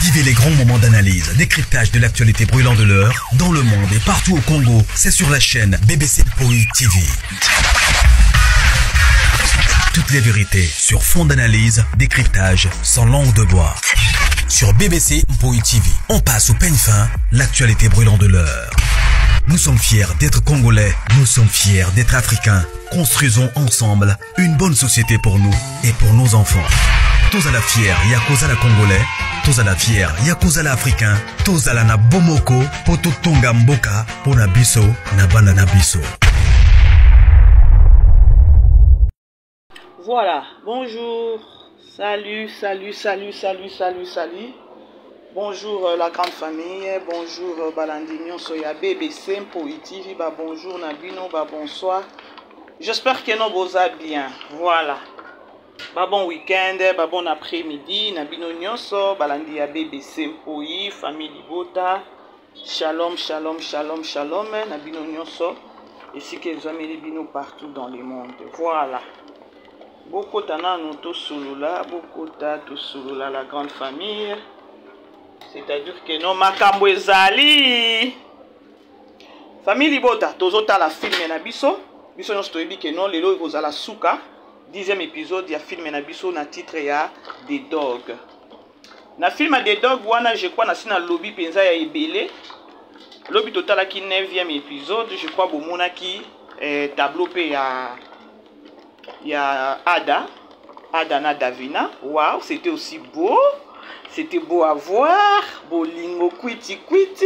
Vivez les grands moments d'analyse, décryptage de l'actualité brûlante de l'heure, dans le monde et partout au Congo. C'est sur la chaîne BBC Poi TV. Toutes les vérités sur fond d'analyse, décryptage, sans langue de bois. Sur BBC Mpoi TV, on passe au peigne fin l'actualité brûlante de l'heure. Nous sommes fiers d'être Congolais, nous sommes fiers d'être Africains. Construisons ensemble une bonne société pour nous et pour nos enfants. Tous à la fière, Yakoza la Congolais, tous à la fière, Yakoza la Africain, tous à la na Bomoko, Poto Tonga Mboka, Pona Biso, na Bana na Biso. Voilà, bonjour, salut, salut, salut, salut, salut, salut. Bonjour euh, la grande famille, bonjour euh, balandi nyonso ya BBC Mpoi TV, ba bonjour na bino, ba bonsoir. J'espère que no boza bien. Voilà. Ba bon week-end, ba bon après-midi na bino nyonso balandi ya BBC Mpoi, famille Libota. Shalom, shalom, shalom, shalom na bino nyonso esika ezwameli bino partout dans le monde. Voilà. Bokota nanu tosolola, bokota tosolola la grande famille. C'est-à-dire que non makambo ezali. Famille Libota, tozotala film na biso. Biso nyonso toyebi que non lelo ekozala suka dixième épisode ya film na biso na titre ya The Dog. Na film ya The Dog wana je crois nasi na lobi penza ya ebele. Lobi totalaki 9e épisode, je crois bomonaki eh, tableau pe ya ya Ada, Ada na Davina. Wow, c'était aussi beau. C'était beau à voir. Bolingo kwiti kwiti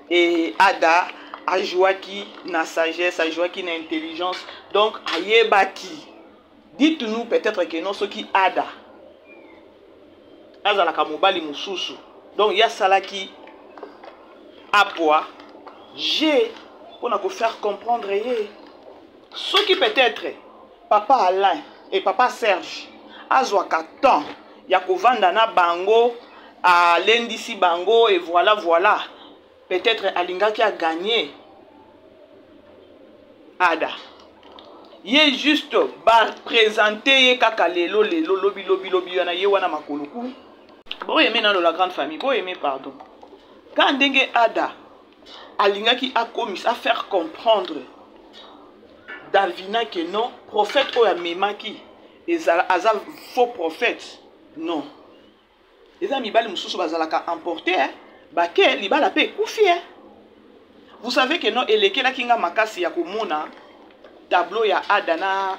et Ada ajouaki na sagesse, ajouaki na intelligence. Donc ayebaki. Dites-nous peut-être que non soki Ada azalaka mobali mosusu donc ye asalaki apwa g mpo na kofaire comprendre ye soki peut-être papa alain et papa serge azwaka temps ya kovanda na bango alendisi bango et voilà voilà peut-être alingaki aganye ada ye juste bapresente ye kaka lelo lelo lobi lobi lobi wana ye wana makolo ku boyeme nano la grande famille boyeme pardon ka ndenge ada alingaki akomisa afaire comprendre davina ke non prophète oyo amemaki ezala aza faux prophète non eza mibali mosusu bazalaka emporte eh? bake libala mpe ekufi eh? vous savez que non elekelaki nga makasi ya komona tableau ya ada na,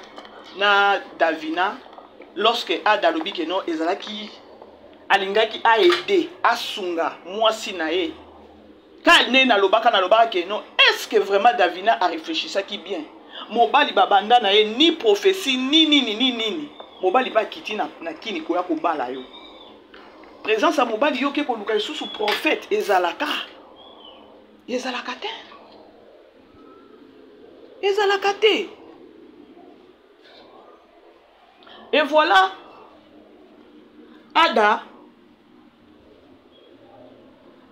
na davina lorsque ada alobi ke non ezalaki alingaki aide asunga mwasi na ye ka nde nalobaka nalobaka ke non est ce que vraiment davina areflechisaki bien mobali babanda na ye ni prophetie ni nini ni nini mobali mpe akiti na, na kini koya kobala yo présence ya mobali yo oke koluka lisusu prophète ezalaka ezalaka te ezalaka te et voilà ada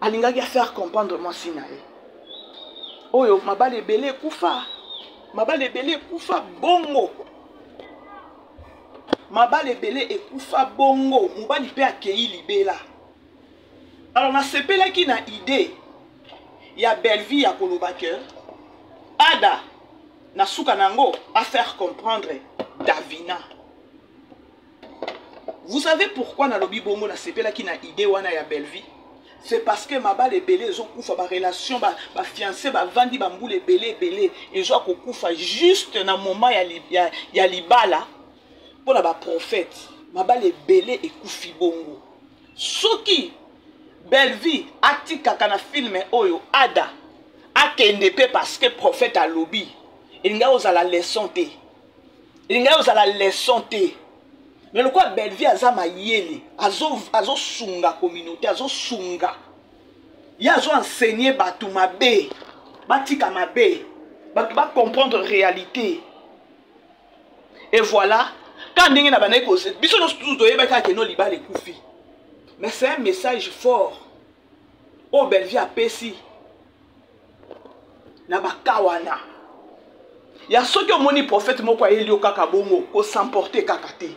alingaki afaire comprendre mwasi na ye oyo mabala ebele ekufa mabala ebele ekufa bongo mabala ebele ekufa bongo mobali mpe akei libela alors nasepelaki na idée ya bellevie ya koloba ke ada na suka na yango afaire comprendre davina Vous savez pourquoi nalobi bongo nasepelaki na idée wana ya Bellevue? C'est parce que mabala ebele ezokufa ba relation ba, ba fiancé bavandi ba mbula ebele ebele ezwa kokufa juste na moment ya, ya, ya libala mpo na ba prophète mabala ebele ekufi bongo soki Bellevue atikaka na film oyo Ada akende mpe parce que prophète alobi elingaki kozala leçon te elingaki kozala leçon te mais lokola bellevie aza mayele azosunga azo communauté azosunga ye azo enseigner bato mabe batika mabe bato bacomprendre réalité et voilà ka ndenge na bandaki koze biso nyonso tutu toyebaki kaka keno libala ekufi mais c'est un message fort oyo bellevie apesi na baka wana ya soki omoni prophète moko ayeli yo kaka bongo kosemporte kaka te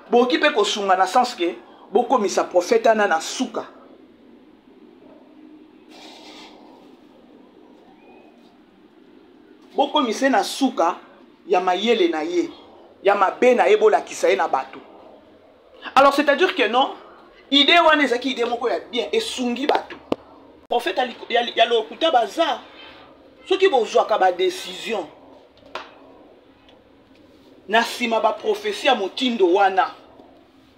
bokoki mpe kosunga na sens ke Bokomisa prophète ana na suka. Bokomisa ye na suka ya mayele na ye, ya mabe na ye, bolakisa ye na bato. Alors c'est-à-dire que non, idée wana ezalaki idée moko ya bien, esungi bato. Prophète ya lokuta baza, soki bozwaka ba décision na nsima ba prophétie ya motindo wana,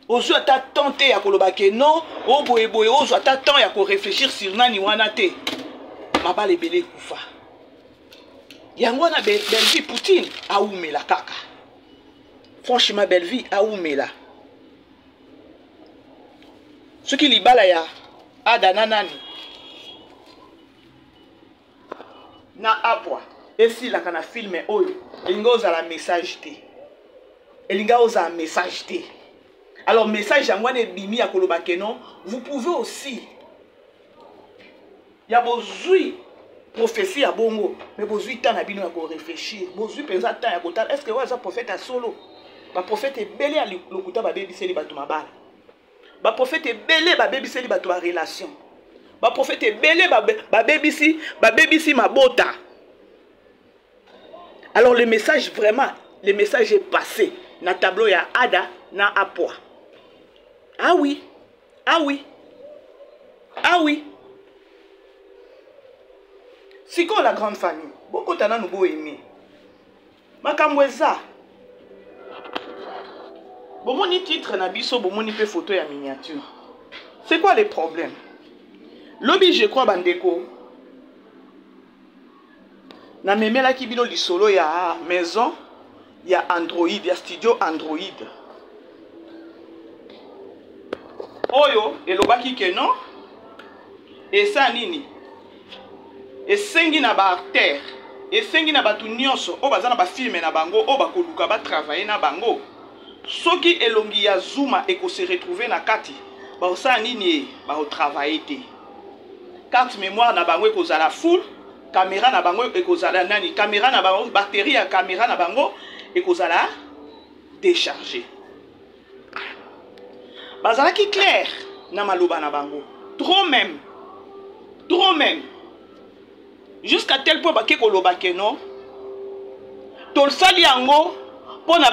ozwi ata temps te ya koloba ke non, o boye boye, ozwa ata temps ya koréfléchir sur nani wana te, mabala ebele ekufa. Yango wana Bellevue Poutine aumela kaka. Franchement, Bellevue aumela. Soki libala ya Ada na nani na Apwa esilaka na filme oyo, elingi ozala message te, elingi ozala message te. Alors message yango wana ebimi ya koloba ke non, vous pouvez aussi ya bozwi prophétie ya bongo, mais bozwi temps na bino ya koréfléchir, bozwi mpenza temps ya kotala est ce que oyo aza prophète ya solo. Baprophète ebele ya lokuta babebiseli bato mabala, baprophète ebele babebiseli bato barelation, baprophète ebele babebisi mabota. Alors le message, vraiment, le message est passé na tableau ya Ada na Apwa. Ah oui, ah oui, ah oui. Sikoyo la grande famille, bokota nanu boyemi makambo eza. Bomoni titre na biso, bomoni mpe photo ya miniature. C'est quoi le problème? Lobi, je crois, bandeko, namemelaki bino lisolo ya maison ya Android, ya studio Android, oyo elobaki ke non, esa nini, esengi na baacteur, esengi na bato nyonso oyo baza na bafilme na bango, oyo bakoluka batravaille na bango, soki elongi ya Zuma ekose retrouve na kati, bakosala nini? Bakotravaille te. Carte mémoire na bango ekozala full, caméra na bango ekozala nani, caméra na bango, batterie ya caméra na bango ekozala déchargé. Bazalaki clair na maloba na bango, trop même, trop même, jusqu'à tel point bake koloba ke non, tosali yango mpo na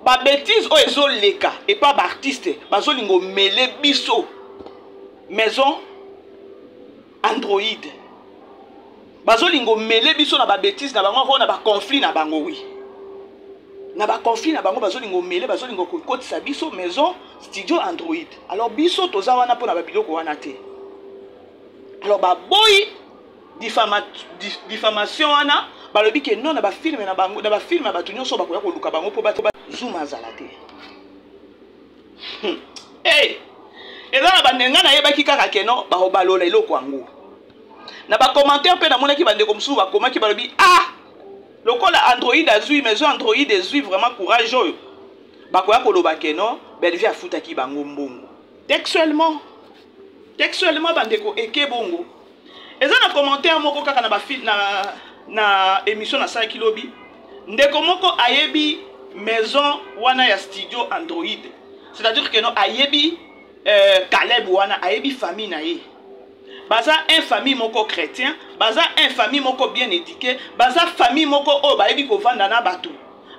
babêtise oyo ezoleka epa baartiste, bazolinga omele biso maison Android, bazolinga omele biso na babêtise na bango, ako na baconflit na bango. Oui, na baconflit na bango, bazolinga omele, bazolinga kokotisa biso maison studio Android. Alors biso toza wana mpona babiloko wana te. Alors baboyi diffamation wana, balobi ke non, na bafilme na bango, na bafilme ya bato nyonso bakoya koluka bango mpo bato Zuma azala te. Hey! Eza na bandenga nayebaki kaka ke non, bakobalola eloko yango na bacommentaire. Mpe namonaki bandeko mosusu bakomaki, balobi: ah, lokola Android azwi, maison Android ezwi vraiment courage oyo, bakoya koloba ke non, Bellevue afutaki bango mbongo. Textuellement, textuellement, bandeko, eke bongo. Eza na commentaire moko kaka na émission nasalaki lobi. Ndeko moko ayebi maison wana ya studio Android, c'est-à-dire que non, ayebi Caleb wana, ayebi famille na ye. Baza un famille moko chrétien, baza un famille moko bien éduqué, baza famille moko oyo bayebi kovanda na bato,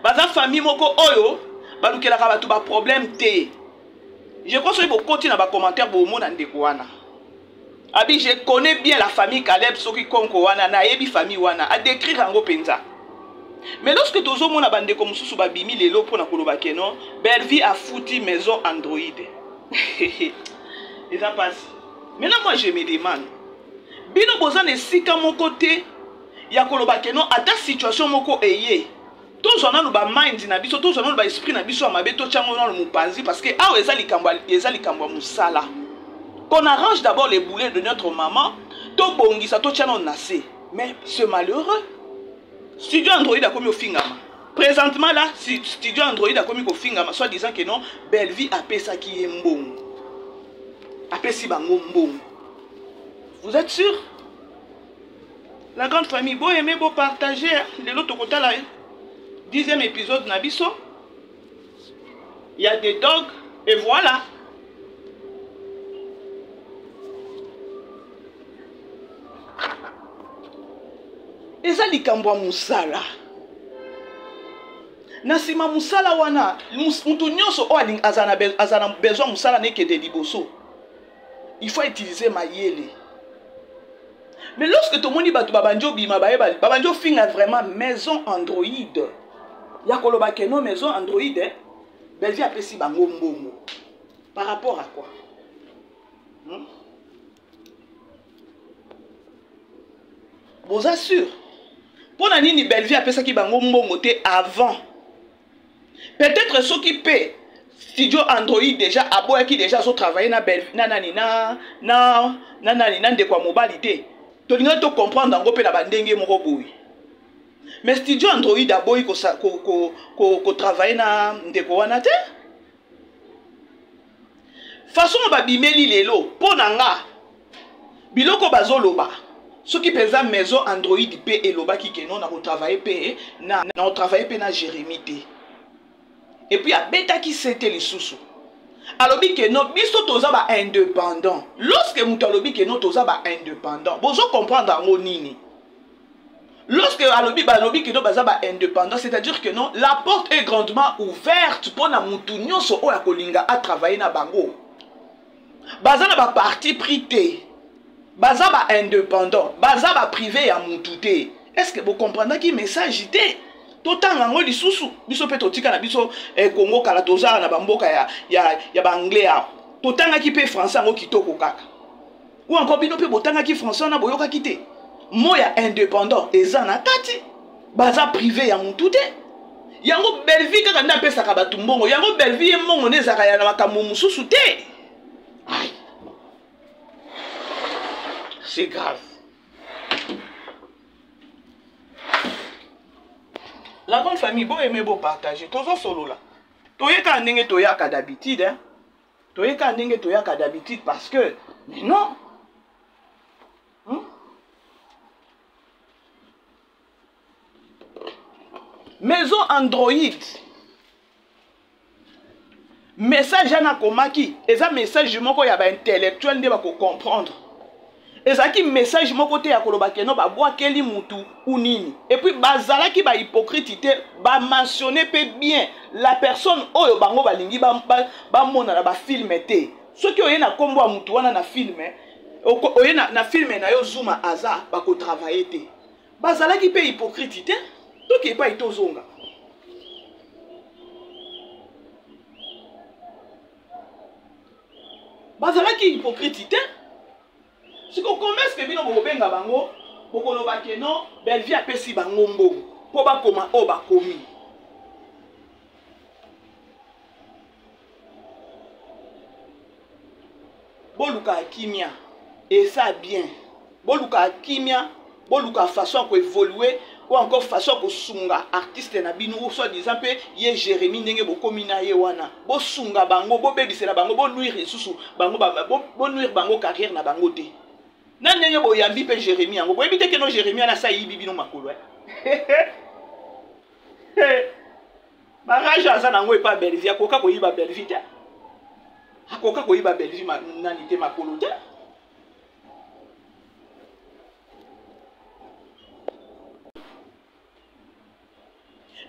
baza famille moko oyo balukelaka bato baproblème te. Je crois soki bokoti na bacommentaire, bomona ndeko wana abi: je connais bien la famille Caleb, soki konko wana, nayebi famille wana, adécrire yango mpenza. Mais lorsque tozomona bandeko mosusu babimi lelo mpona koloba ke non, Bellevue afuti maison Android, eza mpasi. Maintenant moi je me demande, bino boza na esika moko te ya koloba ke non, ata situation moko eye, tozwa nanu bamind na biso, tozwa nanu baesprit na biso ya mabe, totyango nanu mopanzi, parce que awa eza likambo, eza likambo ya mosala, qu'on arrange d'abord les boulets de notre maman, tobongisa, totya nanu na se. Mais ce malheureux studio Android akomi ofingama présentement là. Studio Android akomi kofingama, soit disant que non, Bellevue apesaki ye mbongo, apesi bango mbongo. Vous êtes sûr? La grande famille, boaime, bopartage. Lelo tokotala 10e épisode na biso ya The Dog et voilà. Eza likambo ya mosala. Na nsima mosala wana, moto nyonso oyo aza na besoin mosala na ekende liboso, il faut utiliser mayele. Mais lorsque tomoni bato babandi obima, babandi ofinga vraiment maison Android, ya koloba ke non, maison Android, eh, Bellevue apesi bango mbongo par rapport à quoi? Boza sûr? Mpo na nini Bellevue apesaki bango mbongo te avant? Peut-être soki pe studio Android déjà aboyaki déjà azo travailler na Bellevue, na nani, na, na, na nani, na ndeko ya mobali te. Tolingaki to comprendre yango pe na ba ndenge moko boye. Mais studio Android aboyi ko travailler na ndeko wana te. Façon babimeli lelo mpo na nga biloko bazoloba, soki mpenza maison Android pe elobaki ke non, na kotravailler pe na, na kotravailler pe na Jérémie te. Et puis abetaki sete lisusu. Alobi ke non, biso toza ba indépendant. Lorsque moto alobi ke non, toza ba indépendant, bozo comprendre yango nini? Lorsque alobi, balobi ke non, baza ba indépendant, c'est-à-dire que non, la porte est grandement ouverte pour na mutu nyonso oyo akolinga a travailler na bango. Baza na ba parti pris te. Baza ba indépendant, baza ba privé ya mutu te. Est-ce que vous comprenez qui message te? Totanga yango lisusu, biso pe totika na biso, eh, Congo kala tozala na bamboka ya ba anglais awa. Totangaki pe français yango kitoko kaka. Ou encore bino pe botangaki français wana boyokaki te. Mot ya indépendant eza na kati. Baza privé ya mutu te. Yango Bellevue kaka nde apesaka bato mbongo. Yango Bellevue ye mbongo nde ezalaka ya na makambo mosusu te. Aïe. C'est grave. La grande famille, bo aimer, bo partager. Tozo solola. Toyeka ndenge toyaka d'habitude, hein. Toyeka ndenge toyaka d'habitude parce que, mais non. Maison Android. Message wana akomaki, eza message moko ya ba intellectuel nde bako comprendre. Ezalaki message moko te ya koloba ke non, babwakeli mutu ou nini. Et puis bazalaki ba hypocrite te, ba mentionner pe bien la personne oyo bango balingi bamona na ba film te. Soki oye na kombo ya mutu wana na film, oye na film na yo Zuma aza, bako travailler te. Bazalaki pe hypocrite te, toke epai tozonga. Bazalaki hypocrite te. Siko comment est-ce que bino bokobenga bango, bokoloba ke non, Bellevue apesi bango mbongo po bakoma oyo bakomi. Boluka kimia, et ça bien. Boluka kimia, boluka façon ya koévoluer ou encore façon ya kosunga artiste na bino ou soit disant pe ye Jérémie ndenge bokomi na ye wana. Bosunga bango, bobebisela bango, bonuire lisusu bango, bonuire bango carrière na bango te. Na ndenge boyambi pe Jérémie yango, boyebi te ke no Jérémie ana sa yibi bino makolo, eh. Barrage aza nango epa Bellevue, akoka koyiba Bellevue te. Akoka koyiba Bellevue nani te, makolo te.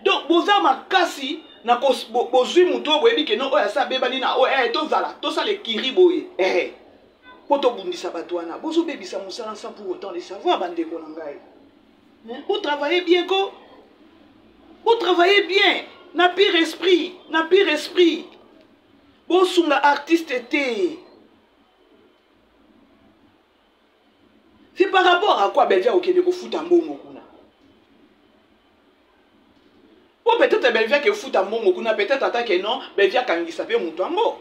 Donc boza makasi na bozwi moto oyo boyebi ke no oyo asa abebani na oyo, eh, tozala, tosala ekiri boye, eh, po tobundisa bato wana. Bozobebisa mosala sans pour autant le savoir, bandeko na ngai. Hein? Bo travailler bien ko. Bo travailler bien na pire esprit, na pire esprit. Bosunga artiste te. C'est par rapport à quoi Bellevue akokende kofuta mbongo kuna? Po peut-être Bellevue akefuta mbongo kuna, peut-être ata ke non, Bellevue akangisa pe moto yango.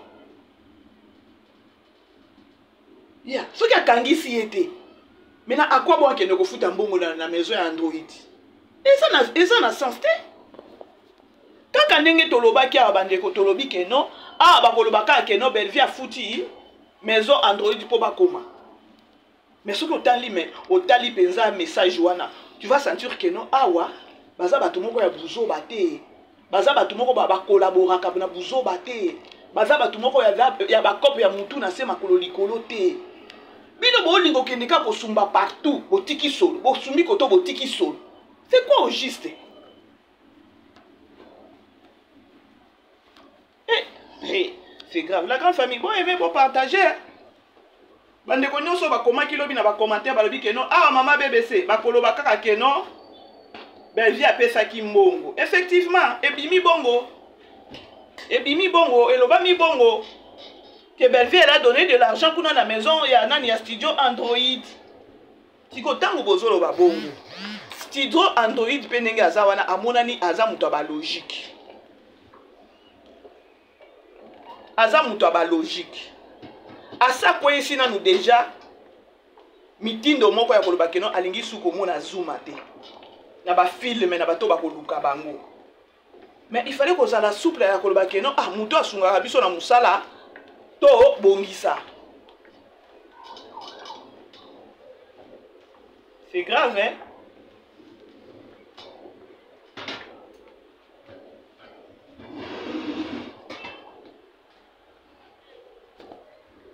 Ya, soki akangisi ye te. Maintenant, à quoi bon akende kofuta mbongo na maison ya Android? Eza na sens te. Kaka ndenge tolobaki awa bandeko, tolobi ke non, awa bakoloba kaka ke non, Bellevue afuti maison Android po bakoma. Mais soki otali, mais otali penza message wana, tu vas sentir que non, awa baza bato moko ya buzoba te. Baza bato moko ba collaboraka na buzoba te. Baza bato moko ya ba cope ya mutu na se makolo likolo te. Bino bolingo okende kaka kosumba partout, botiki solo, bosumbi koto botiki solo. C'est quoi au juste? Eh, eh, c'est grave. La grande famille, bon aimer, bon partager. Hein. Bandeko nyonso bakomaki lobi na bacommentaire balobi ke non, awa mama BBC bakoloba kaka ke non, Bellevue apesaki mbongo. Effectivement, ebimi bongo. Ebimi bongo, elobami bongo. Que Bellevue elle a donné de l'argent kuna na maison ya nani ya studio Android. Siko tango bozoloba bongo. Studio Android pe ndenge aza wana amonani aza moto ya ba logique. Aza moto ya ba logique. Asa kweyisi nanu deja mitindo moko ya koloba keno alingi su komona Zuma te. Na ba filme na bato bakoluka bango. Mais il fallait kozala souple ya koloba keno ah moto asungaka biso na mosala to bongisa. C'est grave, hein?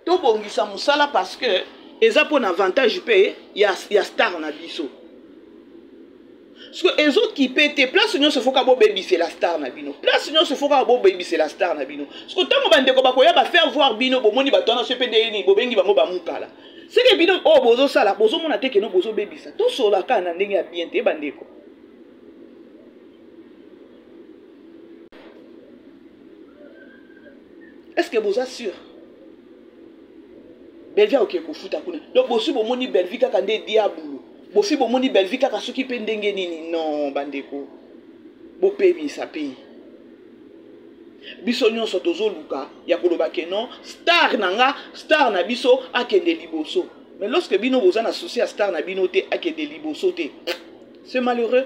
Tobongisa mosala parce que eza mpo na avantage mpe ya, ya star na biso. Parce que ezokipe te place nyonso foka bobebisela star na bino, place nyonso foka bobebisela star na bino. Parce que ntango bandeko bakoya ba faire voir bino, bomoni bato wana so mpe ndenge nini bobengi bango bamukala, seke bino oyo bozosala bozomona te keno bozobebisa. Tosola kaka na ndenge ya bien te bandeko. Est-ce que boza sûr? Bellevue akoki kofuta kuna. Donc bosi bomoni Bellevue kaka nde diabulu. Bosi bomoni Bellevue kaka soki pe ndenge nini? Non bandeko. Bopemisa pe. Biso nyonso tozoluka ya koloba ke non, star na nga, star na biso akende liboso. Mais lorsque bino boza na souci ya star na bino te akende liboso te. C'est malheureux.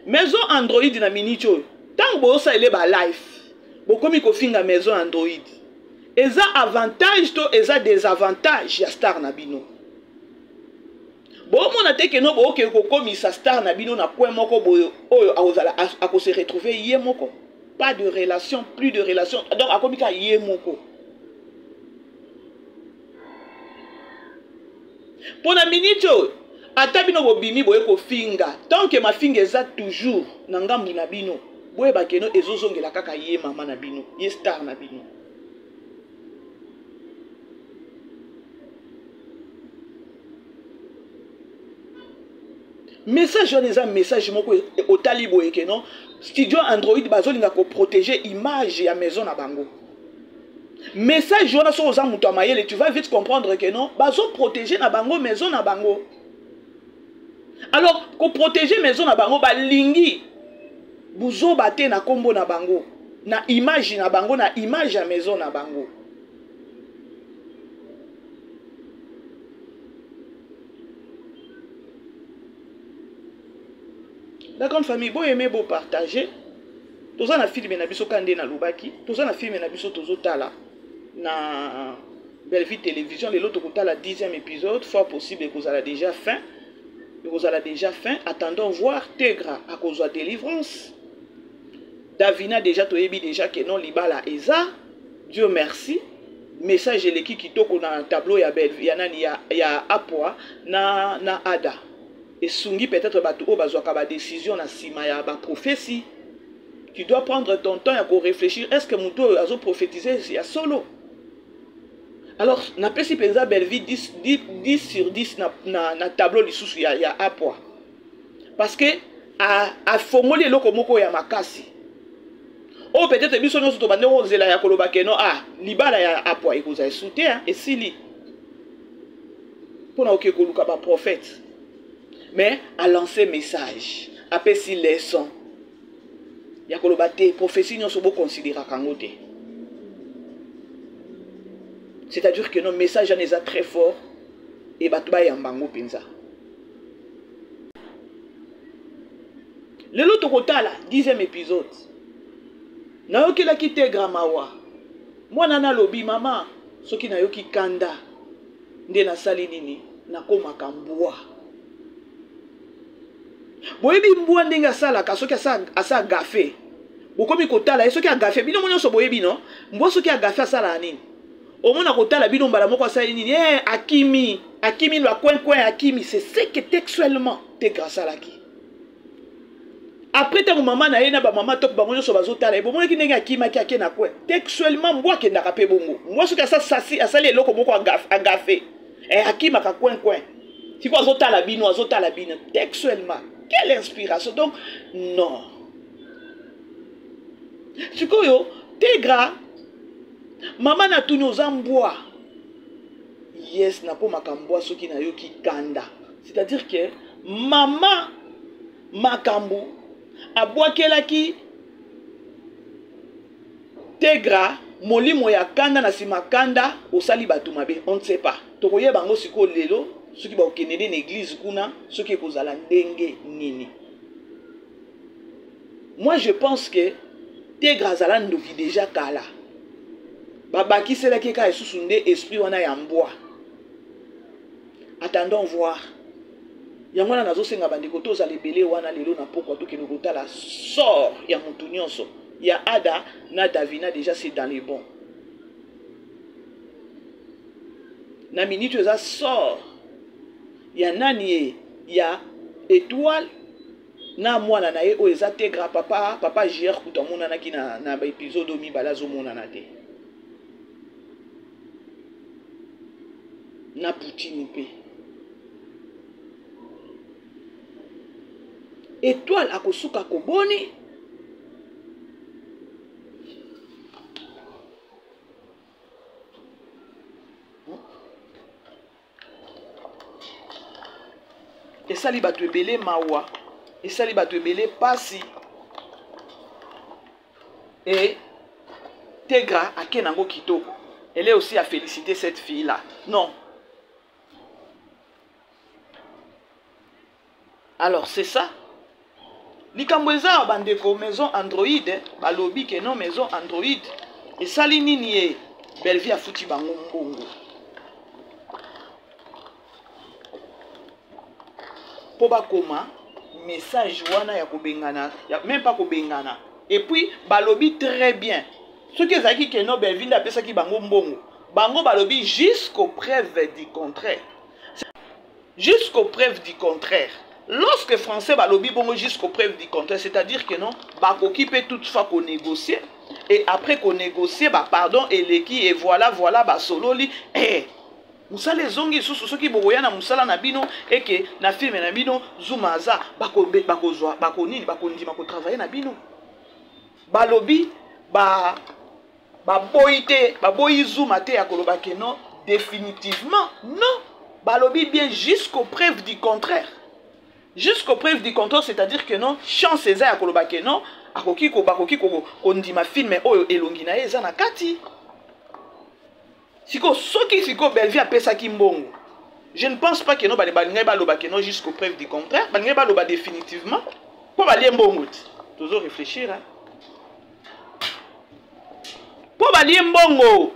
Maison Android na minute oyo, tango bozosalela ba life, bokomi kofinga maison Android. Eza avantage to eza désavantage ya star na bino. Bomona te ke no boke kokomisa star na bino na coin moko boyo oyo akozala akose retrouver ye moko. Pas de relation, plus de relation. Donc akomi ka ye moko. Pona minute oyo ata bino bobimi boye kofinga, tant que mafinga eza toujours na ngambu na bino, boyeba ke no ezozongela kaka ye mama na bino, ye star na bino. Message wana eza message moko otali boye ke non, studio Android bazolinga ko protéger image ya maison na bango. Message wana soki oza moto ya mayele, tu vas vite comprendre que non, bazo protéger na bango maison na bango. Alors ko protéger maison na bango, balingi buzoba te na kombo na bango, na image na bango, na image ya maison na bango. La grande famille, bo aimer, bo partager. Toza na film na biso kande na lobaki, toza na film na biso tozotala na Bellevue Télévision. Lelo tokotala 10e épisode, fort possible ekozala déjà fin. Ekozala déjà fin. Attendons voir Tegra akozwa délivrance. Davina déjà toyebi déjà que non libala eza. Dieu merci. Message eleki kitoko na tableau ya Bellevue, ya nani ya, ya Apwa na, na Ada. Esungi peut-être bato oyo bazwaka ba décision na sima ya ba prophétie. Tu dois prendre ton temps ya ko réfléchir, est-ce que moto oyo azo prophétiser ya solo? Alors napesi mpenza Bellevue 10 sur 10 na tableau lisusu ya Apwa. Parce que afongoli eloko moko ya makasi. Oyo peut-être biso nyonso tobandi kozela ya koloba ke non, ah, libala ya Apwa ekozala esu te, hein, esili. Mpona oke koluka ba prophète. Mais a lancé message, apesi leçon. Ya koloba te, prophétie nyonso bo considéraka yango te. C'est-à-dire que non, message wana eza très fort et bato bayamba yango mpenza. Lelo tokotala 10e épisode. Nayokelaki Tegra mawa. Mwana nalobi mama, soki nayoki kanda nde nasali nini, nakomaka mbwa. Boyebi mbwa ndenge asalaka soki asa gafe. Bokomi kotala ye soki agafe, bino nyonso boyebi no? Mbwa soki agafe asalaka nini? Omona kotala bino mbala moko asali nini? Eh, akimi, akimi lwa coin coin akimi, c'est ce que textuellement Tegra asalaki. Après ntango mama na ye na bamama top bango nyonso bazotala ye, bomonaki ndenge akimaki ake na coin. Textuellement mbwa akendaka mpe bongo. Mbwa soki asasasi asali eloko moko agafe, eh, akimaka coin coin. Sikoyo azotala bino, azotala bino textuellement. Quelle inspiration! Donc non. Sikoyo Tegra mama natuni oza mbwa? Yes, nakomaka mbwa soki nayoki kanda. C'est-à-dire que mama makambo abwakelaki Tegra molimo ya kanda na nsima kanda osali bato mabe, on ne sait pas. Tokoyeba yango sikoyo lelo soki bakokende nde na eglise kuna, soki ekozala ndenge nini. Moi je pense que Tegra azala ndoki deja kala, babakiselaki kaka lisusu nde esprit wana ya mbwa. Attendons voir. Yango wana nazosenga bandeko tozala ebele wana lelo na pokwa, tokende kotala sort ya motu nyonso ya Ada na Davina. Déjà c'est dans les bons na minute eza sort ya nani ye ya Étoile na mwana na ye oyo eza Tegra. Papa JR kutu amonanaki na baepisode oyo mibale, azomonana te na Poutine mpe Étoile akosuka koboni. Esali bato ebele mawa, esali bato ebele pasi. Et Tegra ake nango kitoko. Elle est aussi à féliciter, cette fille là. Non, alors c'est ça likambo eza ya bandeko. Maison Android balobi ke non, Maison Android esali nini ye? Bellevie afuti bango mbongo mpo bakoma message wana ya kobengana, ya, même pas kobengana. Et puis balobi très bien, soki ezalaki ke no Bellevie nde apesaki bango mbongo, bango balobi jusqu'au preuve du contraire, jusqu'au preuve du contraire. Lorsque français balobi bongo, jusqu'au preuve du contraire, c'est-à-dire que non, bakoki mpe toutefois konégocier, et après konégocier, bapardon eleki, et voilà voilà, basololi, eh, mosala ezongi lisusu. Soki bokoya na mosala na bino eke na filme na bino Zuma aza, bakozwa bakonini, bakondima kotravaille na bino. Balobi ba baboyi te, baboyi Zuma te ya koloba ke non, définitivement non. Balobi bien jusqu'au preuve du contraire, jusqu'au preuve du contraire, c'est-à-dire que non, chance eza ya koloba ke non, akoki bakoki kondima filme oyo elongi na ye eza na kati. Sikoyo soki sikoyo Bellevie apesaki mbongo, je ne pense pas que non, balingai baloba ke non jusqu'au preuve du contraire, balingai baloba définitivement mpo balie mbongo ti. Tozo réfléchir, hein? Mpo balie mbongo,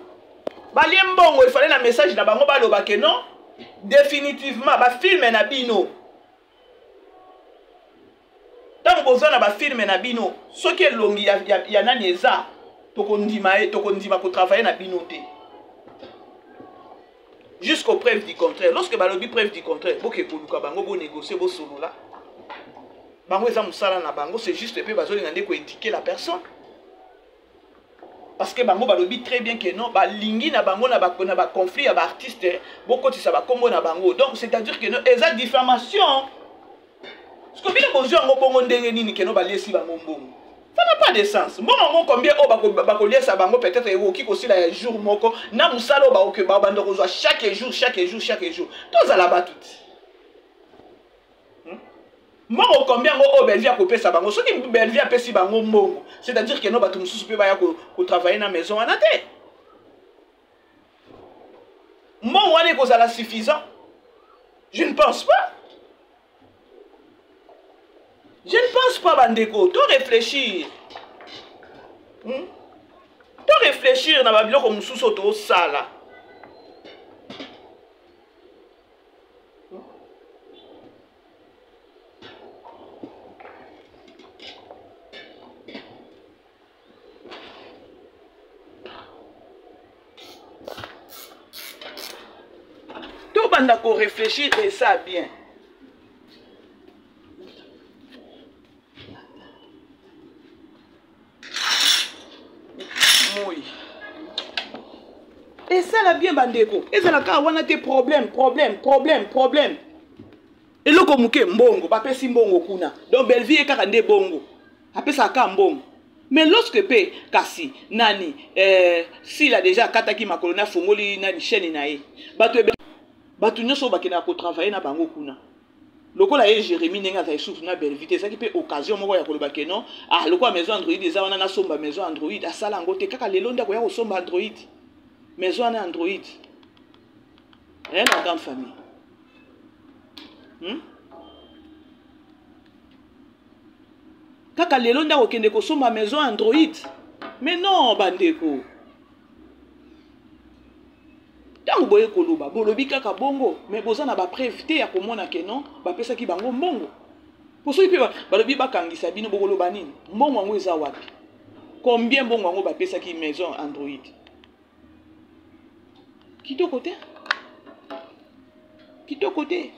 balie mbongo, ifale na message na bango baloba ke non, définitivement bafilme na bino, ntango boza na bafilme na bino, soki elongi ya nani eza, tokondima ye, tokondima kotravaille na bino te jusqu'au preuve du contraire. Lorsque balobi preuve du contraire, boke koluka bango, bonégocie, bosolola bango, eza mosala na bango, c'est juste. Mpe bazolinga nde koéduquer la personne, parce que bango balobi très bien que non, balingi na bango na baconflit ya baartiste bokotisa bakombo na bango. Donc c'est à dire que non, eza diffamation. Parce que bino bozwi yango bongo ndenge nini keno baliesi bango mbongo? Ça n'a pas de sens. Mbongo yango combien oyo bakoliesa bango? Peut-être ekoki kosila ya jour moko na mosala oyo babanda kozwa chaque jour, chaque jour, chaque jour. Tozala bato ti. Mbongo combien yango oyo Bellevie akopesa bango? Soki Bellevie apesi bango mbongo, c'est-à-dire que no, bato mosusu mpe baya kotravaille na maison wana te, mbongo wana ekozala suffisant? Je ne pense pas, je ne pense pas. Bandeko, to réfléchir, To réfléchir na babiloko mosusu oyo tosala. Tobanda korefléchir esa bien. Moi esala bien bandeko, ezala kaka wana te. Problème, problème, problème, problème. Eloko moke, mbongo bapesi, mbongo kuna. Donc Bellevie ye kaka nde bongo apesaka kaka mbongo. Mais lorsque mpe kasi nani, Sila déjà akataki makolo na afongoli nani, chaîne na ye, bato bato nyonso oyo bakendaka kotravailler na bango kuna, lokola ye Jérémi ndenge azali susu na Bellevie te, ezalaki mpe occasion moko ya koloba ke non, ah, lokola maison Android eza wana, nasomba maison Android. Asala yango te. Kaka lelo nde akoya kosomba Android, maison wana Android. La grande famille, Kaka lelo nde akokende kosomba maison Android? Mais non, bandeko, ntango boye koloba, bolobi kaka bongo, mais boza na bapreuve te ya komona ke non, bapesaki bango mbongo. Po soki mpe balobi bakangisa bino, bokoloba nini? Mbongo yango eza wapi? Combien mbongo yango bapesaki maison Android? Kitoko te, kitoko te.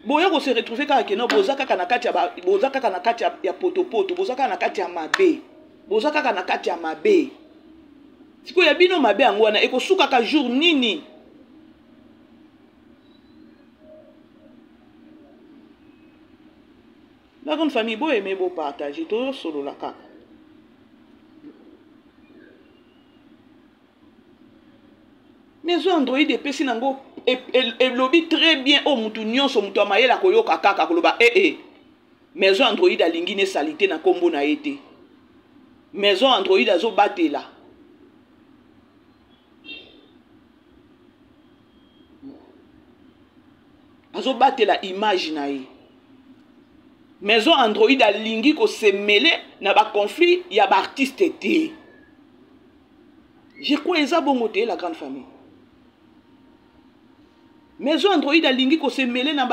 Boya kose retrouver kaka ke non, boza kaka na kati ya, boza kaka na kati ya potopoto, boza kaka na kati ya mabe, boza kaka na kati ya mabe. Sikoyo ya bino mabe yango wana ekosukaka jour nini? La grande famille, boaimer, bopartager, tozosolola kaka. Maison Android epesi nango, elobi très bien. Oyo mutu nyonso, moto ya mayele akoyoka kaka koloba ee eh, maison Android alingi nesali te na nkombo na ye te. Maison Android azobatela azobatela image na ye. Maison Android alingi kosemêler na baconflit ya baartiste te. Je crois eza bongo te, la grande famille. Maison Android alingi kosemêler na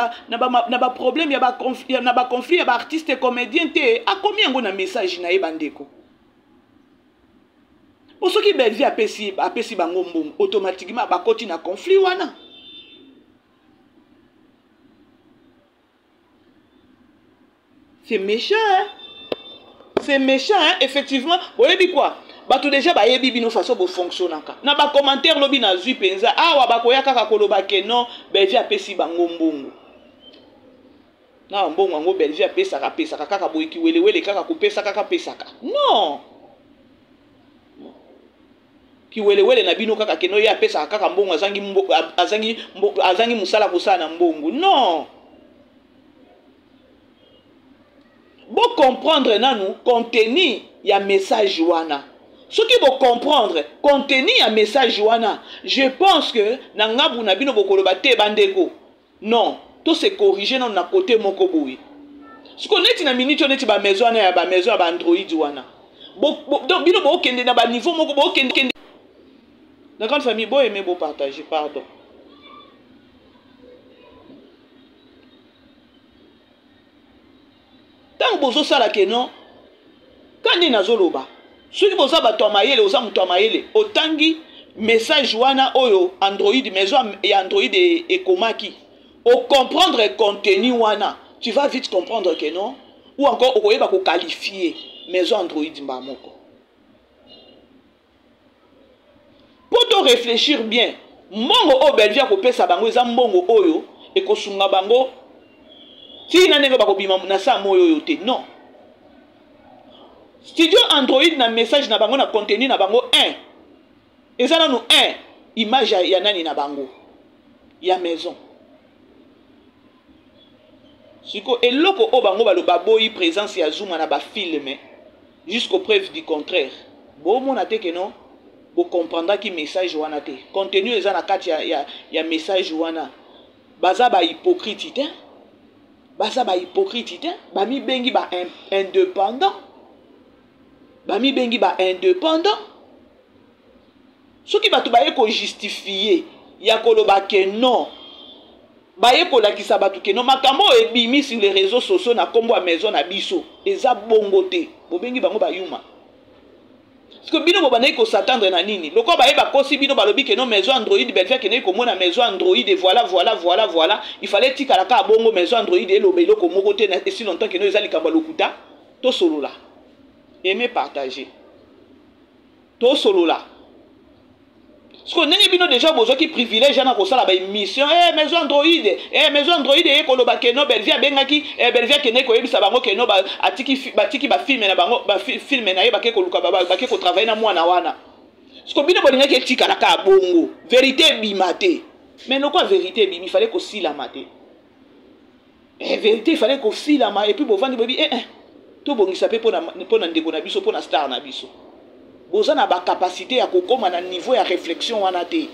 baproblème ba, na baconflit ya baartiste comédien te. Akomi yango na message na ye, bandeko. Po soki Bellevie apesi bango mbongo, automatiquement bakoti na conflit wana. C'est méchant, hein? C'est méchant, hein? Effectivement, oyebi quoi, bato déjà bayebi bino façon bofonctionnaka na bacommentaire. Lobi nazwi mpenza awa, bakoya kaka koloba ke non, Bellevie apesi bango mbongo. Na mbongo yango Bellevie apesaka, apesaka kaka boye, kiwelewele, kaka kopesa, kaka pesaka. Non, kiwelewele na bino kaka ke non, ye apesaka kaka mbongo, azangi mosala kosala na mbongo. Non, bocomprendre nanu contenu ya message wana. Soki bocomprendre contenu ya message wana, je pense que na ngambu na bino bokoloba te, bandeko, non, to se corriger nano na côté moko boye. Siko neti na miniti oyo, neti bamaison wana ya bamaison ya baandroid wana, donc bino bookende na baniveau moko, bookende. Na grande famille, boaimer, bopartager, pardon. Ntango bozosala ke non, ka nde nazoloba, soki boza bato ya mayele, oza moto ya mayele, otangi message wana oyo Android, maison ya Android ekomaki, ocomprendre contenu wana, tu vas vite comprendre que non, ou encore okoyeba koqualifier maison Android mba moko. Mpo to réfléchir bien, mbongo oyo Bellevie akopesa bango eza mbongo oyo ekosunga bango ntina ndenge bakobima na saa moyo oyo te. Non, studio Android na message na bango, na contenu na bango, 1 eza nanu 1 image ya nani na bango ya maison. Siko eloko oyo bango baloba, boyi présence ya Zuma na bafilm jusqu'au preuve du contraire. Bomona te ke non, bocomprendaki message wana te. Contenu eza na kati ya message wana. Baza bahypocrite te, baza bahypocrite te. Bamibengi baindépendant, bamibengi baindépendant. Soki bato baye kojustifier ya koloba ke non, baye kolakisa bato ke non, makambo oyo ebimi sur les réseaux sociaux na nkombo ya maison na biso eza bongo te, bobengi bango bayuma. Parce que bino bobandaki kosatendre na nini? Lokola baye bakosi bino, balobi ke no maison Android, Bellevue akendeki komona maison Android et voilà, voilà, voilà, voilà. Il fallait tikala kaka bongo, maison Android eloba eloko moko te na esi longtemps ke no eza likambo ya lokuta. Tosolola. Aimer, partager. Tosolola. Parce que ndenge bino déjà bozwaki privilège wana kosala ba émission, eh maison Android, eh maison Android eye koloba ke no Bellevue abengaki, eh Bellevue akendeki koyebisa bango ke no ba, atiki, batiki ba film na bango, ba film na ye bake koluka, ba, ba, bake kotravailler na mwana wana. Parce que bino bolingaki etikala kaka bongo, vérité ebima te. Mais lokola vérité ebimi, il fallait kosilama te. Eh, vérité il fallait kosilama et puis bovandi boyebi, eh, eh, tobongisa mpe mpona ndeko na biso, mpona star na biso. Boza na ba capacité ya kokóma na niveau ya réflexion wana te.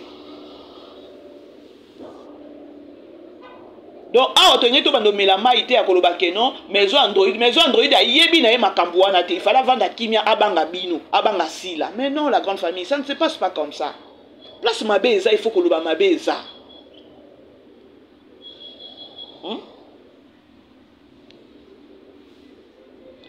Donc awa tolingi tobanda omela mai te ya koloba ke non maison Android, maison Android ayebi na ye makambo wana te. Il fallait avanda kimia, abanga bino, abanga sila. Mais non, la grande famille, ça ne se passe pas comme ça. Place mabe eza, il faut koloba mabe eza.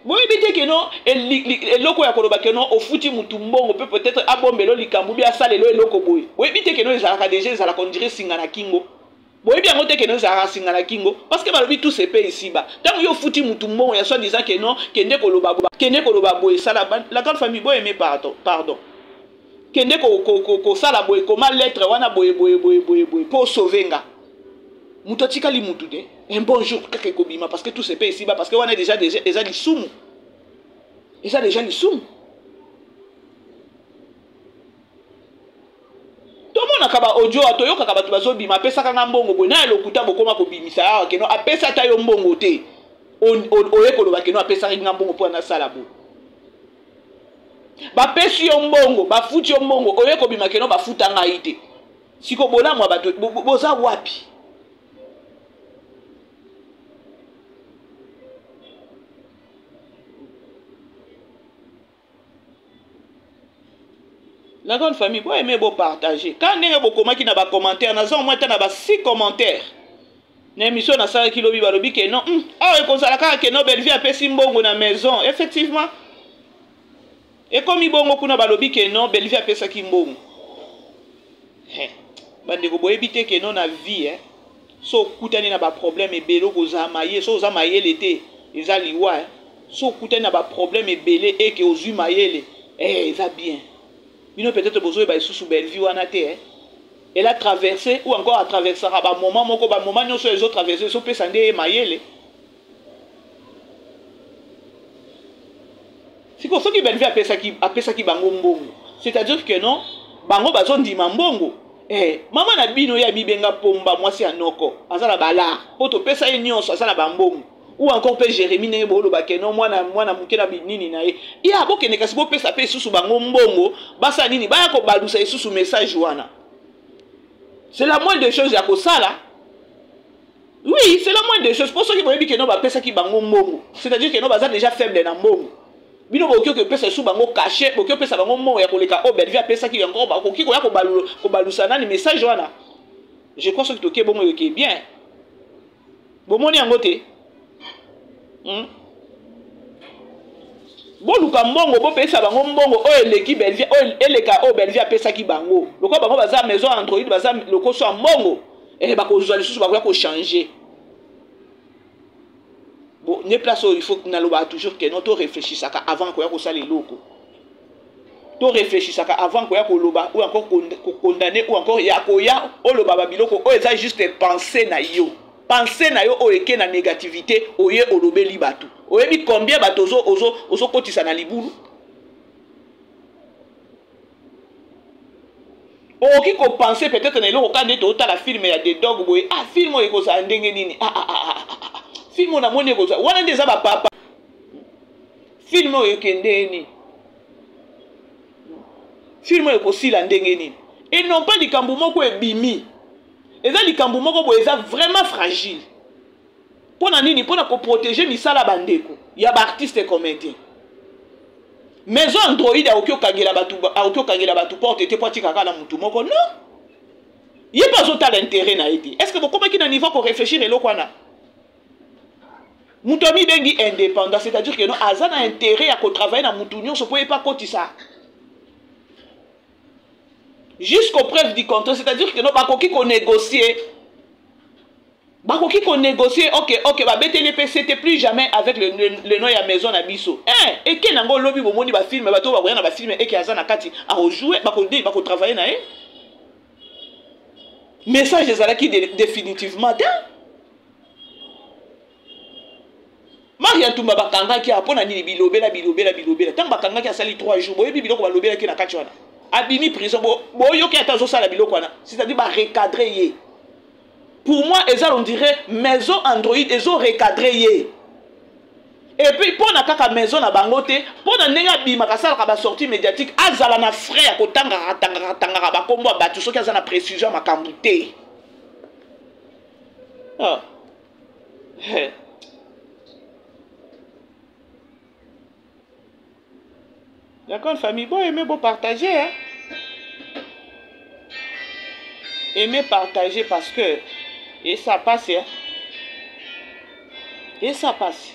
Boyebi te ke non eloko ya koloba ke non ofuti mutu mbongo mpe peut-être abombelo likambo bi asalelo eloko boye. Boyebi te ke non ezalaka déjà, ezalaka on dirait singa na kingo. Boyebi yango te ke non ezalaka singa na kingo, parce que balobi tout se paie ici bas. Ntango yo ofuti mutu mbongo ya soi-disant ke non kende koloba, kende koloba boye, sala la grande famille, boyeme pardon, pardon. Kende kosala boye, koma lettre wana boye boye boye boye boye mpo osauve nga. Moto atikali mutu te, un bon jour kaka ekobima, parce que tout se paie ici bas, parce que wana déjà, déjà eza lisumu, eza déjà lisumu. Tomonaka ba audio, toyokaka bato bazobima, apesaka nga mbongo boye na ya lokuta, bokoma kobimisa awa keno apesa ata yo mbongo te, oye koloba keno apesaki nga mbongo mpo nasala boye. Bapesi yo mbongo, bafuti yo mbongo, oye kobima keno bafuta ngai te. Siko bolamu ya bato boza wapi? La grande famille, bo aimer, bo partager. Quand ndenge bokomaki na ba commentaire, naza au moins ata na ba 6 commentaires. Na émission nasalaki lobi, balobi ke non, awa ekozala kaka ke non Bellevue apesi mbongo na maison. Effectivement, ekomi bongo kuna balobi ke non Bellevue apesaki mbongo. He, bandeko boyebi te ke non na vie, eh, so okutani na ba problème ebele okozala mayele, so oza mayele te eza liwa, eh. So okutani na ba problème ebele eke ozwi mayele, eh, eza bien. Bino peut-être bozoyeba lisusu Bellevue wana te, eh. Elle a traversé ou encore a traversera ba moment moko, ba moment nyonso ezo traverser, ezo pesa nde ye mayele. Siko soki Bellevue apesaki bango mbongo, c'est-à-dire que non bango bazondima mbongo. Eh, mama na bino ya mibenga pomba mwasi ya noko aza na balar po topesa ye nyonso, aza na bambongo. Ou encore pe Jérémie ndenge boloba ke non mwana, mwana moke na binini na ye. Ya bokende kasi bopesa pe lisusu bango mbongo, basala nini, baya kobalusa lisusu message wana. C'est la moindre des choses ya kosala. Oui, c'est la moindre des choses. Po soki boyebi ke non bapesaki bango mbongo, c'est-à-dire ke non baza déjà faible na mbongo. Bino bokoki kopesa lisusu bango cachet, bokoki kopesa bango mbongo ya koleka oyo Bellevue apesaki yango, bakoki koya kobalusa nani message wana. Je crois soki toke bongo yoke bien. Bomoni yango te? Boluka mbongo, bopesa bango mbongo oyo eleki Bellevue, oyo eleka oyo Bellevue apesaki bango. Lokola bango baza maison Android, baza lokoso ya mbongo, eh, bakozwa lisusu, bakoya kochanger. Bon, ne place oyo il faut nalobaka toujours que non, to réfléchissaka avant koya kosala eloko. To réfléchissaka avant koya koloba ou encore condamner ou encore ya koya oloba ba biloko oyo eza juste pensée na yo. Pensée na yo oyo eke na négativité, oye olobeli bato. Oyebi combien bato ozokotisa na libulu? Okoki kopenser peut-être na eloko kaka nde totala film ya The Dog boye. Ah, film oyo ekozala ndenge nini? Ah, ah, ah, ah, ah, ah. Film oyo namoni ekozala wana nde eza ba papa. Film oyo ekende nini? Film oyo ekosila ndenge nini? Et non pas likambo moko ebimi. Eza likambo moko boye eza vraiment fragile. Pona nini? Pona ko protéger misala bandeko ya ba artiste comédien. Maison Android akoki okangela bato, akoki okangela bato porte te po atika kaka na mutu moko, non. Ye pe azotala intérêt na ye te. Est-ce que bokomaki na niveau ko réfléchir eloko wana? Mutu amibengi indépendant, c'est-à-dire que non, aza na intérêt ya ko travailler na mutu nyonso po ye pa kotisa. Jusqu'au preuve du contraire, c'est-à-dire que no bakoki ko négocier. Bakoki ko négocier, OK, OK, ba beteli pe c'était plus jamais avec le, le, le nom ya maison na biso. Eh, eke nango lobi bomoni ba film bato ba na ba film eke aza na kati a rejouer, bako bako travailler na ye. Message ezalaki définitivement te. Maria Ntumba bakangaki awa mpo na nini? Bilobela, bilobela, bilobela. Ntango bakangaki asali 3 jours, boyebi biloko balobelaki na kati wana. Abimi prison, boyoki ata azosala biloko wana. C'est-à-dire ba recadrer ye. Pour moi, eza on dirait maison Android ezo recadrer ye. Et puis mpo na kaka maison na bango te, mpo na ndenge abimaka asalaka ba sortie médiatique, azala na frais ya kotangaka tangaka tangaka bakombo ya bato soki aza na précision ya makambo te. Ah. La grande famille, bon, aimez, bon, partager. Hein? Aimez partager parce que. Et ça passe. Hein? Et ça passe.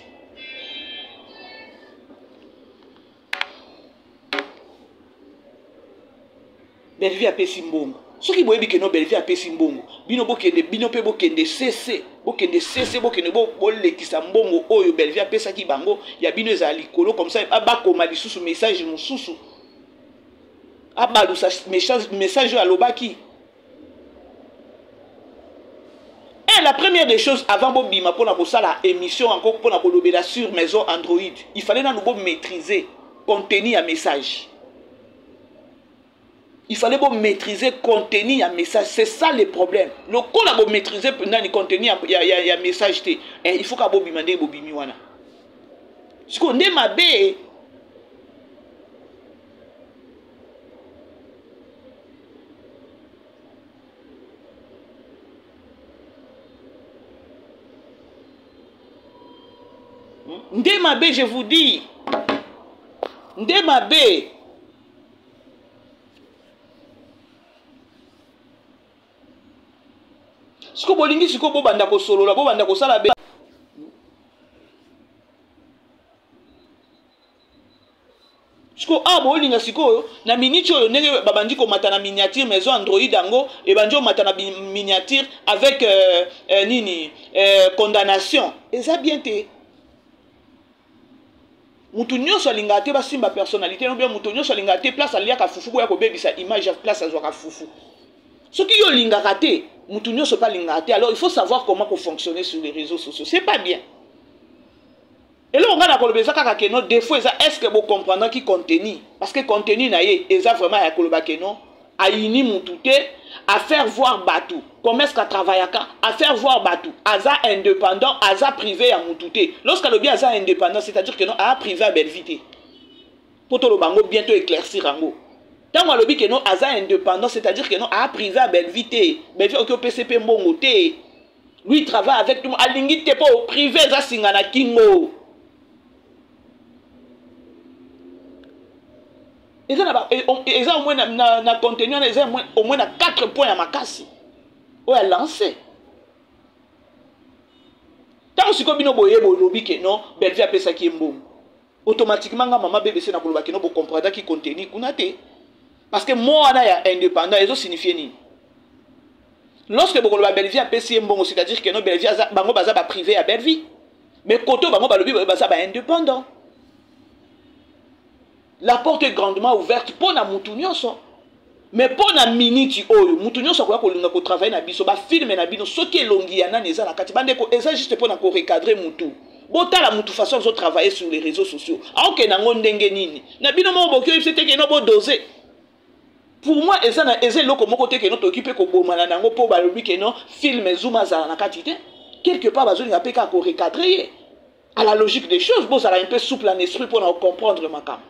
Bellevue apesi mbongo. Soki boyebi ke no Bellevue apesi mbongo, bino bokende bino pe bokende sese, bokende sese, bokende bolekisa mbongo oyo Bellevue apesaki bango ya bino ezala likolo comme ça bakoma lisusu message mosusu. Abalusa message message oyo alobaki. Et la première des choses avant bobima pona kosala émission encore pona kolobela sur maison Android, il fallait nanu bo maîtriser contenu ya message. Il fallait bo maîtriser contenu ya message, c'est ça le problème. Lokola bo maîtriser nani contenu ya, ya, ya, ya message te, eh, il faut ka bobima ndenge bobimi wana. Siko nde mabe. Nde mabe, je vous dis. Nde mabe. Siko bolingi siko bobanda kosolola, bobanda kosala be. Siko awa bolinga sikoyo na minute oyo ndenge babandi komata na miniature maison Android yango ebandi omata na miniature avec nini condamnation eza bien te. Mutu nyonso alingaka te basimba personnalité no bien, mutu nyonso alingaka te place aliaka fufu boya kobebisa image ya place azwaka fufu. Soki yo olingaka te, mutu nyonso pe alingaka te, alors il faut savoir comment ko fonctionner sur les réseaux sociaux, c'est pas bien. Eloko ngai nakoloba eza kaka ke non, défaut eza est-ce que bo comprendra ki contenu, parce que contenu na ye eza vraiment ya koloba ke non ayini mutu te, à faire voir batu comment est-ce qu'a travaillaka, à faire voir batu aza indépendant, aza privé ya mutu te. Lorsque alobi aza indépendant, c'est-à-dire que non a privé ya Bellevue te. Po toloba yango bientôt éclaircir yango. Tango alobi ke non aza indépendant, c'est-à-dire que non a privé ya Bellevue te. Bellevue oki opese pe mbongo te. Lui il travaille avec tout le monde. Alingi te po privé eza singa na kingo. Eza na ba, eh, on, eza au moins na, na, na contenu wana eza au moins na 4 points ya makasi oyo a lancé. Tango sikoyo bino boye bolobi ke non Bellevue apesaki ye mbongo. Automatiquement nga mama BBC na koloba ke non bo comprendre ki contenu kuna te. Parce que mot wana ya indépendant ezo signifier nini? Lorsque bokoloba Bellevue apesi ye mbongo, c'est-à-dire que non Bellevue aza, bango baza ba privé ya Bellevue. Mais koto bango balobi baza ba indépendant. La porte est grandement ouverte pour na mutu nyonso. Mais pour na minute oyo, mutu nyonso akoya kolinga ko travailler na biso, ba film na bino, soki elongi ya nani eza na kati, bandeko eza juste pour na ko recadrer mutu. Botala mutu façon azo travailler sur les réseaux sociaux. Aoke nango ndenge nini? Na bino moko boki oyebisa te ke no bo doser. Pour moi, eza na, eza eloko moko te ke no toki pe kobomana nango po balobi ke no film Zuma azala na kati te. Quelque part bazolinga pe kaka ko recadrer ye. À la logique des choses, bozala un peu souple en esprit pour na comprendre makambo.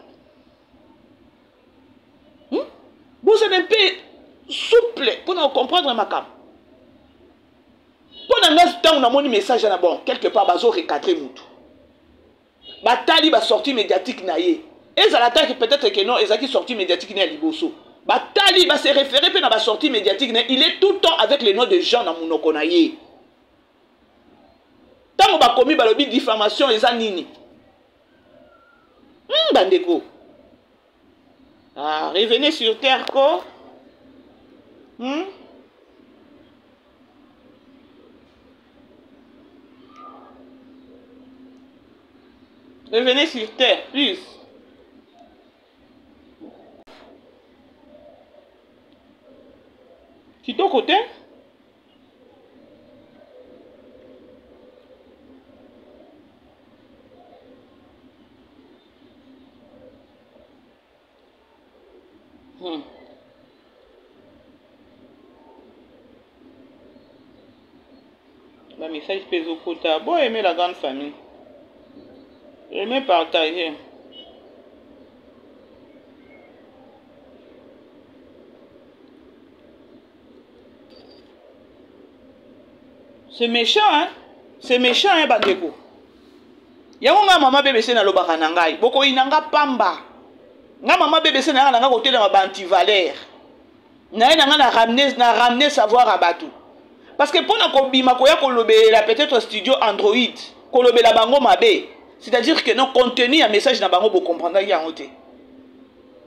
Bozala un peu souple pour na comprendre makambo. Pour na nga ntango namoni message na bon, quelque part bazo recadrer mutu. Batali ba sortie médiatique na ye. Ezala ta que peut-être que non, ezaki sortie médiatique na ya liboso. Batali ba se référer pe na ba sortie médiatique na, il est tout le temps avec les noms de gens na munoko na ye. Tango bakomi balobi diffamation eza nini? Bandeko. Ah, revenez sur terre ko. Revenez sur terre, please. Kitoko te? Ba message mpe ezokota. Bo aimer la grande famille. Aimez partager. C'est méchant, hein? C'est méchant, hein, bandeko. Yango nga mama BBC nalobaka na ngai. Bokoyina nga pamba. Nga mama BBC na nga kotelema ba antivaleur. Na ye na nga na ramener, na ramener savoir à bato. Parce que pona kobima koya kolobela peut-être studio Android, kolobela bango mabe. C'est-à-dire que non contenu ya message na bango bo comprendre yango te.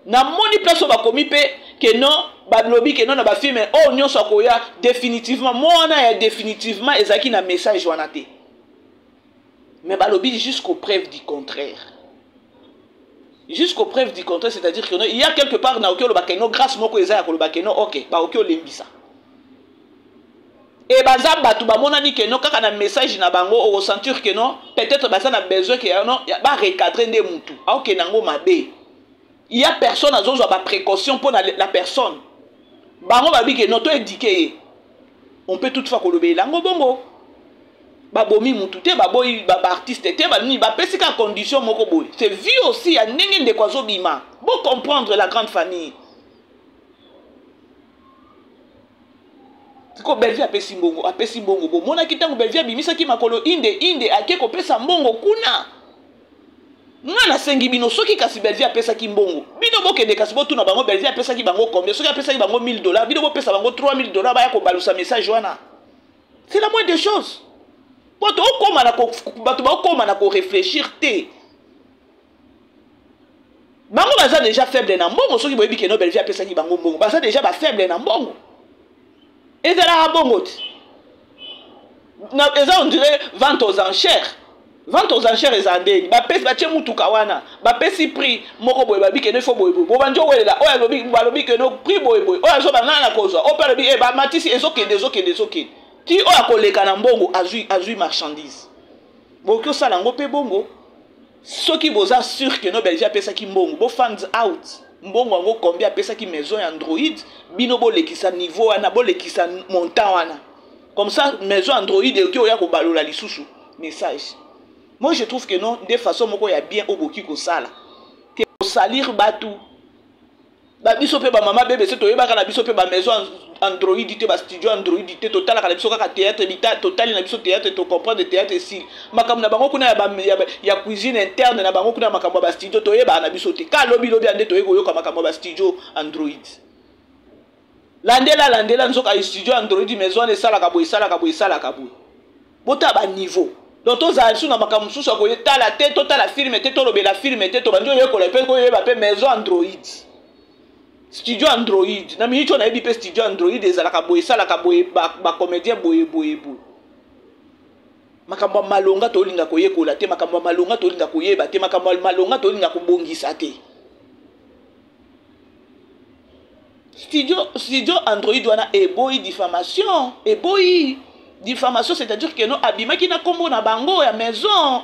Namoni place oyo bakomi mpe ke non balobi ke non na bafilme oyo nyonso akoya définitivement mo wana ya définitivement ezalaki na message wana te, mais balobi jusqu'au preuve du contraire, jusqu'au preuve du contraire, c'est-à-dire que non, il y a quelque part naoki oloba ke non, grâce moko eza ya koloba ke non, ok, baoki olembisa e baza bato bamonani ke non, kaka na message na bango okosentir ke non, peut-être baza na besoin ke non, barecadre nde mutu aokende yango mabe. Il y a personne azozwa ba précaution mpo na la personne. Bango babi ke non, to éduquer ye. On peut toutefois kolobela yango bongo. Babomi mutu te, baboyi baartiste te, banini, bapesi kaka condition moko boye. C'est vu aussi ya ndenge ndeko azobima. Bo comprendre la grande famille. Siko Bellevue apesi mbongo, apesi mbongo. Bomonaki ntango Bellevue abimisaki makolo inde inde ake kopesa mbongo kuna. Nga nasengi bino, soki kasi Bellevue apesaki mbongo, bino bokende kasi botuna bango Bellevue apesaki bango combien. Soki apesaki bango 1000 $, bino bopesa bango 3000 $, baya kobalusa message wana. C'est la moindre des choses. Po tokóma na bato bakóma na koréfléchir te. Bango baza déjà faible na mbongo. Soki boyebi ke no Bellevue apesaki bango mbongo, baza déjà bafaible na mbongo. Ezalaka bongo te. Eza on dirait vente aux enchères. Vente aux enchères eza ndeni bapesi, batie mutuka wana, bapesi prix moko boye, babi kende fo boye boye, bobandi owelela. Oyo alobi, balobi kende prix boye boye, oyo azoba ngai na kozwa, oyo mpe alobi e bamatisi, ezokende, ezokende, ezokende ti oyo akoleka na mbongo azwi, azwi marchandise. Bokoki osala yango mpe bongo. Soki boza sûr ke no Bellevue apesaki mbongo, bo find out mbongo yango combien apesaki maison ya Android. Bino bolekisa niveau wana, bolekisa montant wana, comme ça maison Android ekoki oya kobalola lisusu message. Moi je trouve que non, nde façon moko ya bien oyo bokoki kosala ke kosalir bato. Babiso mpe bamama BBC toyebaka na biso mpe bamaison Android te, bastudio Android te. Totalaka na biso kaka théâtre, totali na biso théâtre, tocomprendre théâtre, esili. Makambo na bango kuna ya cuisine interne na bango kuna, makambo ya bastudio toyebaka na biso te. Ka lobi lobi ande toyei koyoka makambo ya bastudio Android. Landela, landela, nzoka studio Android, maison wana esalaka boye, esalaka boye, esalaka boye. Botala baniveau. Donc tozala lisusu na makambo mosusu ya koyetala te, totala film te, tolobela film te. Tobandi oyekola mpe koyeba mpe maison Android, studio Android. Na miniti oyo nayebi mpe studio Android ezalaka boye, esalaka boye, bacomédien boye boye boye. Makambo ya malonga tolinga koyekola te, makambo ya malonga tolinga koyeba te, makambo ya malonga tolinga kobongisa te. Studio Android wana eboyi diffamation, eboyi diffamation, c'est-à-dire que no abimaki na nkombo na bango ya maison.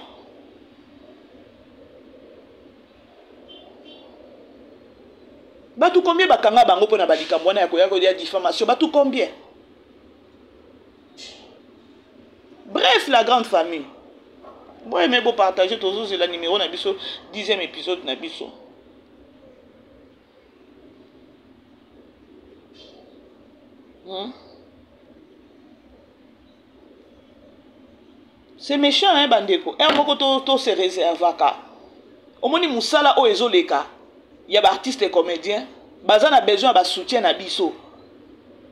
Bato combien bakanga bango mpona balikambo wana ya koya ya diffamation? Bato combien? Bref, la grande famille, boyeme, bopartage. Tozozela numéro na biso, 10e épisode na biso. C'est méchant, hein, bandeko. Un moko to se réservaka. Omoni mosala oyo ezoleka ya baartiste comédien, baza na besoin ya basoutien na biso,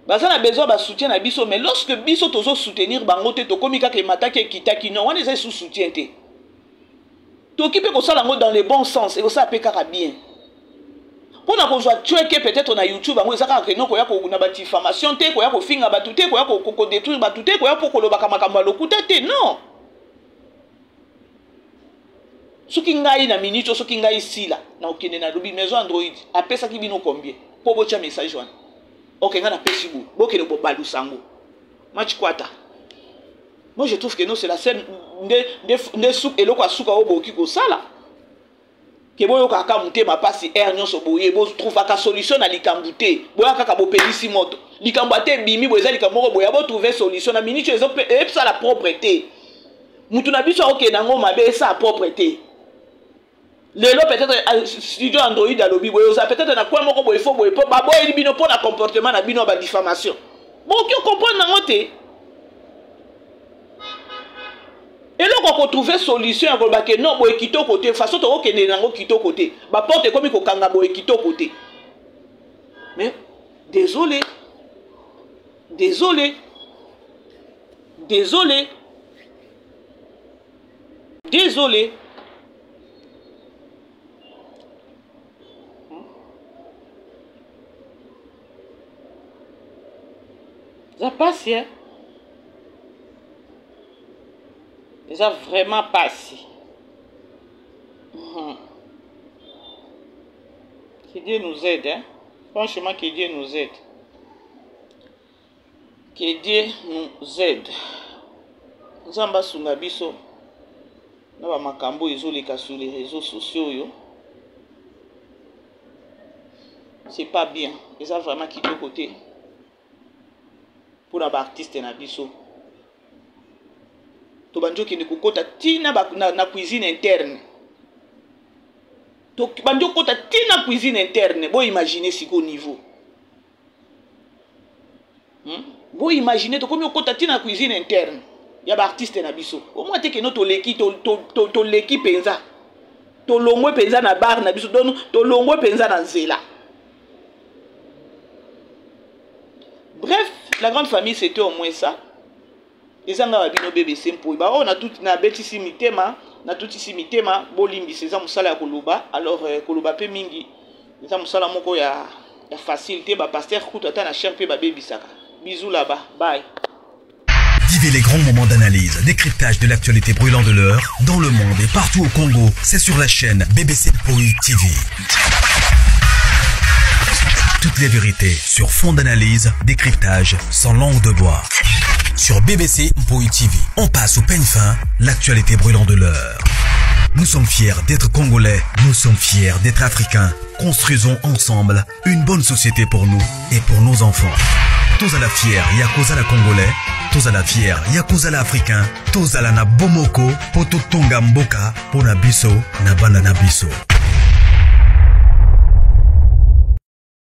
baza na besoin ya basoutien na biso. Mais lorsque biso tozosoutenir bango te, tokomi kaka emataki, ekitaki, non, wana eza esu soutien te. Toki mpe kosala yango dans le bon sens, ekosala mpe kaka bien. Mpo na kozwa tueke peut-être na YouTube yango eza kaka keno koya na ba diffamation te, koya kofinga bato te, koya kodétruire bato te, koya mpo kolobaka makambo ya lokuta te, non. Soki ngai na minute oyo, soki ngai Sila na okende na lobi maison Android apesaki bino combien mpo botya message wana? Ok, ngai napesi boye, bokende bobalusa yango match kwata. Moi je trouve que non, c'est la seule nde nde nde eloko ya suka oyo bokoki kosala. Ke boyokaka kaka motema mpasi heure nyonso boye, botrouvaka solution na likambo te, boya kaka bopelisi moto, likambo ata ebimi boye eza likambo moko boya botrouve solution na minute oyo ezosala propre te. Mutu na biso akokende yango mabe, esala propre te. Lelo peut-être euh, studio Android alobi boye, oza peut-être na coin moko boye, fo boye mpo baboyeli bino mpo na comportement na bino ya badifamation, bokoki okomprendre yango te. Eloko ya kotrouve solution ya koloba ke non, boye kitoko te, façon tokokende nango kitoko te, baporte ekomi kokanga boye kitoko te. Mais désolé, désolé, désolé, désolé. Eza pasi, eh? Eza vraiment pasi. Que Dieu nous aide, hein? Franchement, que Dieu nous aide. Que Dieu nous aide. Nzambe asunga biso na ba makambo ezoleka sur les réseaux sociaux oyo. C'est pas bien. Eza vraiment kitoko te mpona ba artiste na biso. Tobandi okende kokota tina na cuisine interne. Tobandi okota tina cuisine interne. Bo imaginer siko niveau. Bo imaginer tokomi okota tina cuisine interne ya ba artiste na biso. Omwa te keno toleki toleki penza. Tolongwe penza na bar na biso, donc tolongwe penza na nzela. Bref, la grande famille, c'était au moins ça. Ezanga ba bino BBC Mpoi. Ba oyo na betisi mitema, na tutisi mitema, bolimbisa eza musala ya koloba. Alors koloba pe mingi eza musala moko ya facile te, ba pasteur kutu ata na chair pe ba bebisaka. Bisous là-bas. Bye. Vivez les grands moments d'analyse, décryptage de l'actualité brûlante de l'heure, dans le monde et partout au Congo. C'est sur la chaîne BBC Mpoi TV. Toutes les vérités sur fond d'analyse, décryptage, sans langue de bois. Sur BBC Mpoi TV, on passe au peigne fin l'actualité brûlante de l'heure. Nous sommes fiers d'être Congolais, nous sommes fiers d'être Africains. Construisons ensemble une bonne société pour nous et pour nos enfants. Tous à la fière, Yakoza la Congolais, tous à la fière, Yakoza la Africain, tous à la na Bomoko, Poto Tonga Mboka, Pona Biso, na Bana na Biso.